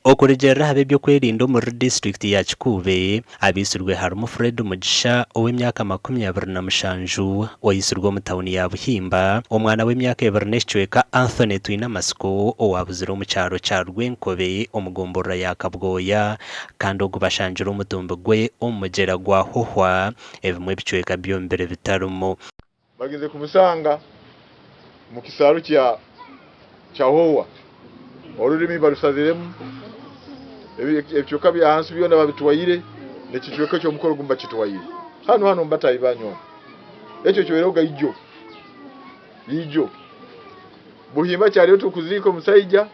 Okurugiirira aha b'eby'okwerinda omuri disiturikiti ya Kikuube, abaitsirwe harimu Fred Mugisha ow'emyaka 27 oitsirwe omu tauni ya Buhimba, omwana w'emyaka ebiri n'ekicweka Anthony Twinamatsiko owaabuzire omu kyaro kya Rwenkobe omu gomborora ya Kabwoya kandi ogu bashangire omutumbi gwe omu mugyera gwa Hohwa ebimwe ebicweka by'omubiri bitarimu. Bageze kumusanga mu kisaaru kya Kyahowa, orurimi barusaziremu, ebicweka bya hansi byona babitwaire, n'ekicweka eky'omukoro gumu bakitwaire. Hanu hanu omu bataahi banyu hanu. Ekyo kibairehoga ijo, ijo. Buhimba kyariyo turikuziika omusaija,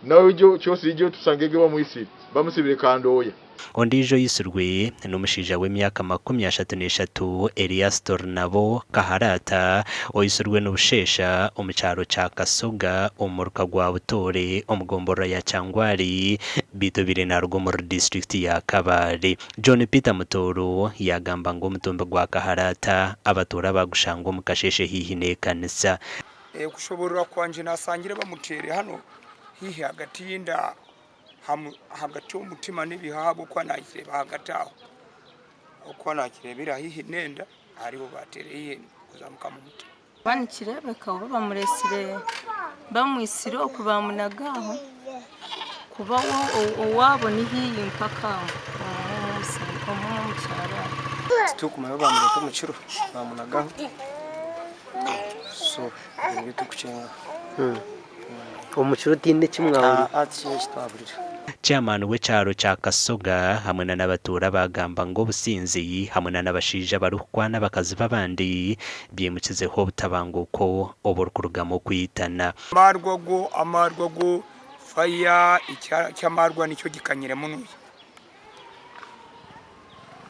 nawe ijo kyosi ijo tusangege bamwisire, bamusibire kandooya. Ondiijo oitsirwe n'omushaija w'emyaka 33, Elias Torinabo Kaharata, oitsirwe nibusheesha omu kyaro kya Kasoga omu muruka gwa Butoore omu gomborora ya Kyangwali beitu obaire naaruga omuri disiturikiti ya Kabale. John Peter Mutooro yaagamba ngu omutumbi gwa Kaharata abatuura baagushanga omu kasheeshe haihi n'ekanisa. Okushoboorora kwangye naasangire bamuteire hano haihi ahagati y'enda ahagati y'omutima n'ebihaha ahabw'okuba naakireeba ahagati aho, ahabw'okuba naakireebera haihi n'enda hariho baateire haihi kuzamuka omu mutima. Kuba nikireebeka oba bamureetsire bamwitsire okwo baamunaga aho kuba owaabo ni haihi mpaka aho omwo omu kyaro aho. Titurikumanya obu baamureeta omu kiro baamunagaho so ebyo nibyo turikukyenga. Omu kiro tihaine eki mwahurira? Aa tihaine eki twahurira. Chairman w'ekyaro kya Kasoga hamwe na n'abatuura baagamba ngu obusinzi hamwe na n'abashaija abarikukwana abakazi b'abandi byimukizeho obutabanguko oburikurugamu okwitana. Amarwa go amarwa go fire ekyamarwa nikyo gikanyire muno.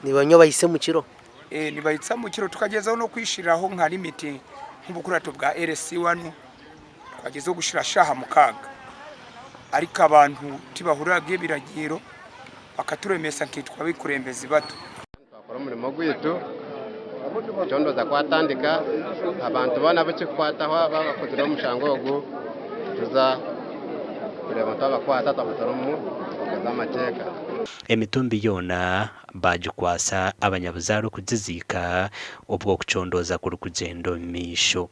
Nibanywa bahitsya omu kiro? Nibahitsya omu kiro tukagyezaho n'okwishiriraho nka limit nk'obukurato bwa LC wanu twagyezaho kushira shaaha mukaaga ariko abantu tibahuriraga ebiragiiro bakaturemesa nkaitwe abekurembezi bato. Twakora omurimo gwaitu, okucondooza kwatandika, abantu boona abu kirikukwataho aba abakozire omushango ogu tuza kureeba ngu twabakwata twabatwara omu mbuga z'amateeka. Emitumbi yoona baagikwatsa abanyabuzaare okugiziika obwo okucondooza kurikugyenda omu maisho.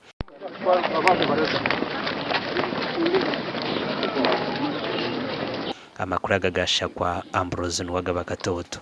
Amakuru aga gashakwa Ambrose Nuwagaba Katooto.